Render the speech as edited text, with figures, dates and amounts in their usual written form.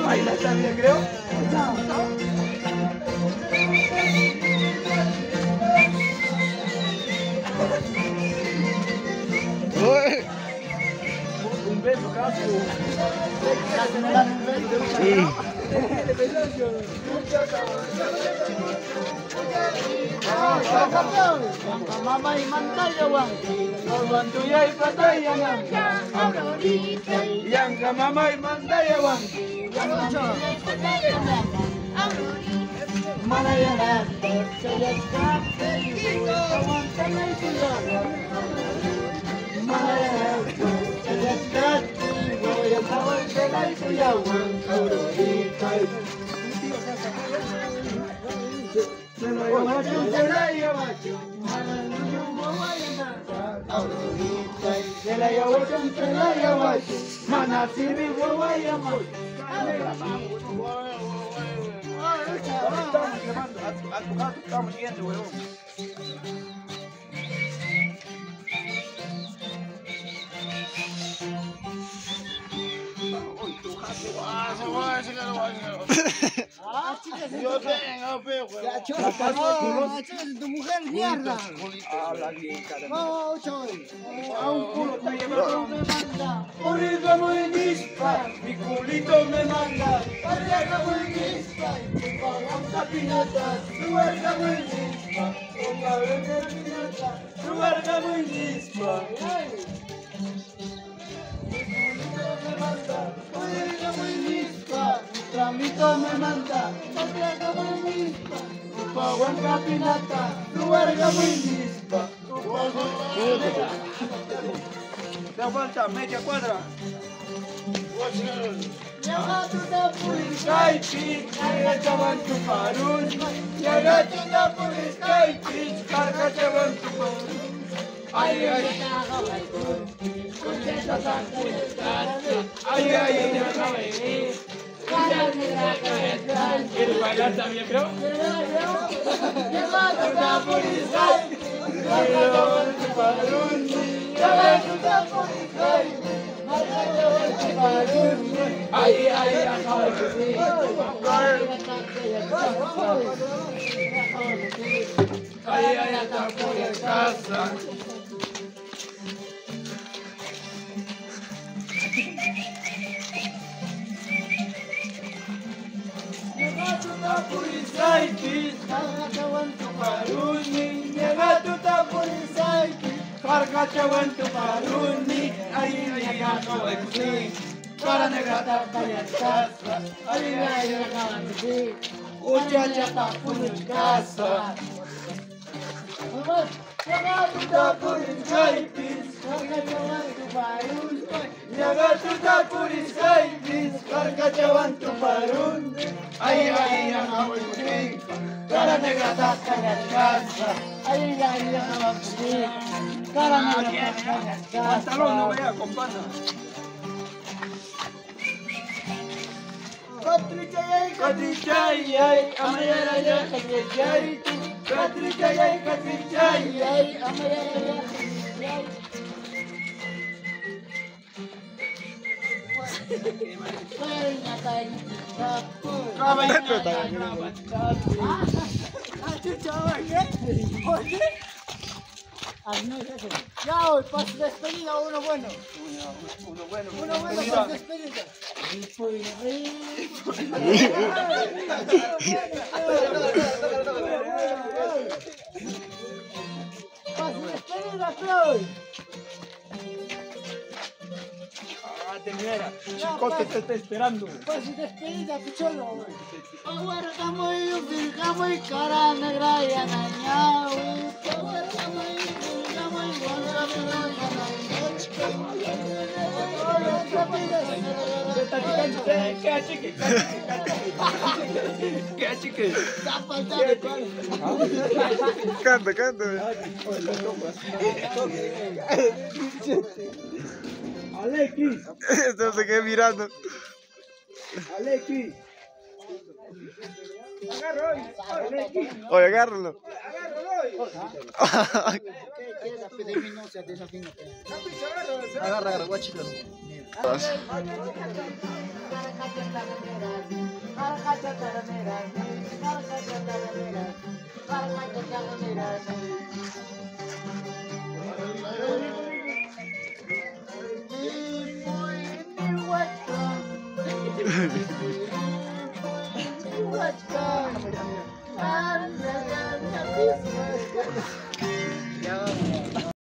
Baila también, creo. Un beso, casi. Yanka mamá y mandaya wanki. A tu gato estamos yendo, huevón. Yo tengo, pe, huevón. Tu mujer, mierda. A un culo te lleva. Arriba muy nispa, mi culito me manda. Arriba muy nispa, mi paganta pinata. Luarga muy nispa, con pinata. Luarga muy nispa. Mi culito me manda. Arriba muy nispa, mi tramito me manda. Arriba muy nispa, mi paganta pinata. Luarga muy nispa. Te falta media cuadra. Ay, ay, ay, ay, ¿Quieres bailar también, creo? Ay, ay, ay, ay, está por casa. Para negra casa, ay, ay, ay, casa. Ay, ay, ay, cara negra casa. Ay, ay, ay, cara negra. Pantalón no vea, compadre. Katrichay, amayaraya, katrichay, katrichay, katrichay, amayaraya. Ya hoy, paso despedida, uno bueno. Uno bueno. Uno bueno, paso despedida. Paso despedida, Floyd. Ah, te mira. Chicote te está esperando. Paso despedida, picholo. Muy cara negra y anaña. Canta, canta. Alexis. Esto se quedó mirando. Alexis. Agarra hoy. Alexis. Oye, agárralo. Agárralo hoy. Agarra, agarra, guachito.